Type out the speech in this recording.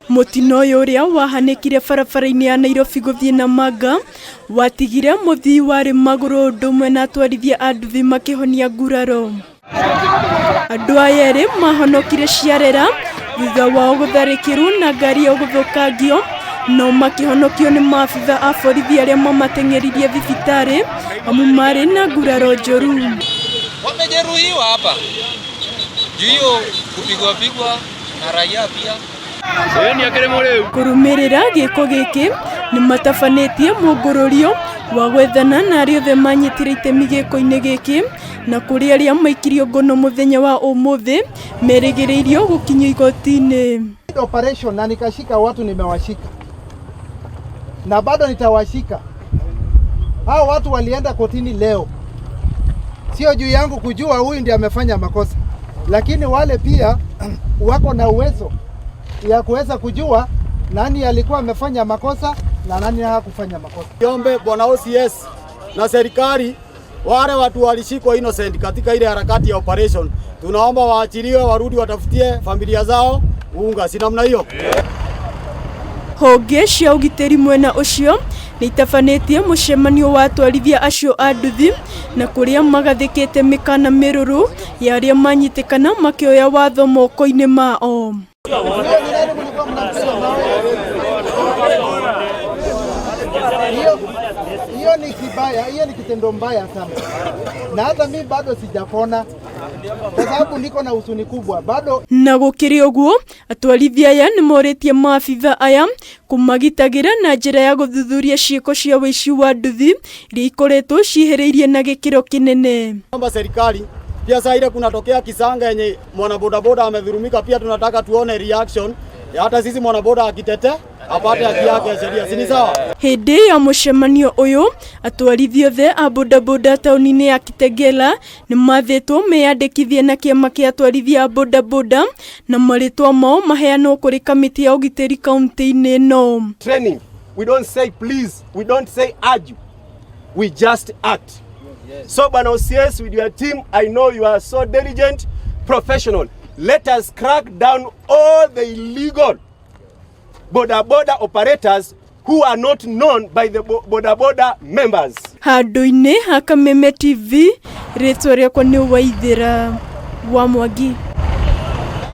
Mũtino ũyũ ũrĩa wahanĩkire barabara-inĩ ya Nairobi gũthiĩ Namanga watigire mũthii warĩ magũrũ ũndũ ũmwe na atwarithia a nduthi makĩhonia nguraro. Andũ aya erĩ mahonokire ciarera thutha wao gũtharĩkĩrwo na ngari yao gũthũkangio no makĩhonokio nĩ maabitha a borithi arĩa mamateng'eririe thibitarĩ amu marĩ na nguraro njũru. Wamejeruhiwa hapa juu hiyo kupigwa pigwa na raia pia. Kũrũmĩrĩra gĩko gĩkĩ nĩ matabanĩtie mũngũrũrio wa gwethana na arĩa othe manyitire itemi gĩko-inĩ gĩkĩ na kũrĩ arĩa maikirio ngono mũthenya wa ũmũthĩ merĩgĩrĩirio gũkinyio igoti-inĩ. Operation na nikashika watu, nimewashika na bado nitawashika. Hao watu walienda kotini leo, sio juu yangu kujua huyu ndiye amefanya makosa, lakini wale pia wako na uwezo ya kuweza kujua nani alikuwa amefanya makosa na nani hakufanya makosa. Niombe bwana OCS na serikali, wale watu walishikwa innocent katika ile harakati ya operation, tunaomba waachiliwe, warudi watafutie familia zao unga, si namna hiyo? Honge cia ũgitĩri mwena ũcio nĩ itabanĩtie mũcemanio wa atwarithia acio a nduthi na kũrĩa magathĩkĩte mĩkana mĩrũrũ ya arĩa manyitĩkana makĩoya watho moko-inĩ mao. Hiyo hiyo ni kibaya, hiyo ni kitendo mbaya sana, na hata mi bado sijapona kwa sababu niko na huzuni kubwa bado. Na gũkĩrĩ ũguo atwarithia aya nĩ morĩtie maabitha aya kũmagitagĩra na njĩra ya gũthuthuria ciĩko cia ũici wa nduthi iria ikoretwo cihĩrĩirie na gĩkĩro kĩnene. Naomba serikali pia, saa ile kunatokea kisanga yenye mwanabodaboda amedhulumika, pia tunataka tuone reaction ya hata sisi mwanaboda akitete apate haki yake ya sheria, si ni sawa? Hĩndĩ ya mũcemanio ũyũ atwarithia othe a bodaboda taũni-inĩ ya Kitengela nĩ mathĩtwo meyandĩkithie na kĩama kĩa atwarithia a bodaboda na marĩtwa mao maheanwo kũrĩ kamĩtĩ ya ũgitĩri kaunti-inĩ ĩno. Training. We don't say please, we don't say urge. We just act. So Bwana OCS, with your team, I know you are so diligent, professional. Let us crack down all the illegal boda boda operators who are not known by the boda boda members. Handũ-inĩ ha Kameme TV, rĩtwa rĩakwa nĩ Waithĩra wa Mwangi.